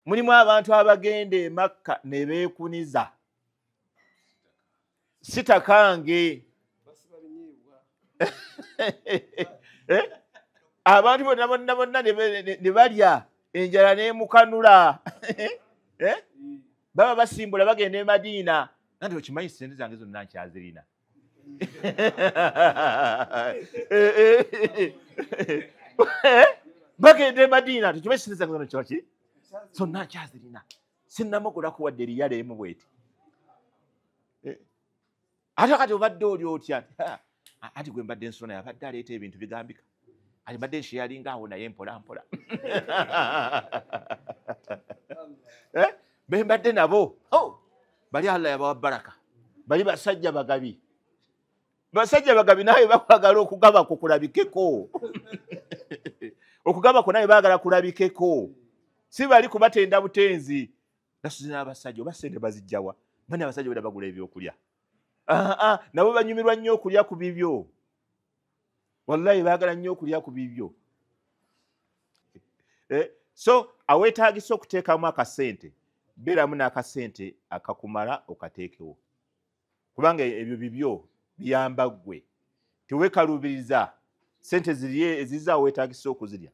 Mulimu abantu abagenda e Makka ne beekuniza sitakange. Abantu bonna bonna bonna ne balya enjala n'emukanula. Baba basimbula bagenda e Madiina, nanti okimanyi ssente zange zonna nkyazirina. Bagenda e Madiina, tekimanyi ssente zange zonna kyaki zonna nkyazirina, sinnamugulako wadde eriyala emu bweti. Ate kati obadde oli otya? Ati gwe mbadde nsona yabadde aleeta ebintu bigambika, ati mbadde nsheyalinga awo naye mpola mpola. Be mbadde nabo bali Allah yabawa baraka, bali basajja bagabi, basajja bagabi naye bakwagala okugaba ko kulabikeko. Okugaba ko naye baagala kulabikeko, si bali kubatenda butenzi. Nasuze n'abasajja oba ssente bazijjawa, bani abasajja bwe bagula ebyokulya nabo banyumirwa nnyo okulya ku bibyo. Wallahi baagala nnyo okulya ku bibyo. So aweetaagisa okuteekamu akasente, beeramu n'akasente akakumala okateekewo, kubanga ebyo bibyo biyamba ggwe, teweekaluubiriza sente ziri ezizza aweetaagisa okuzirya.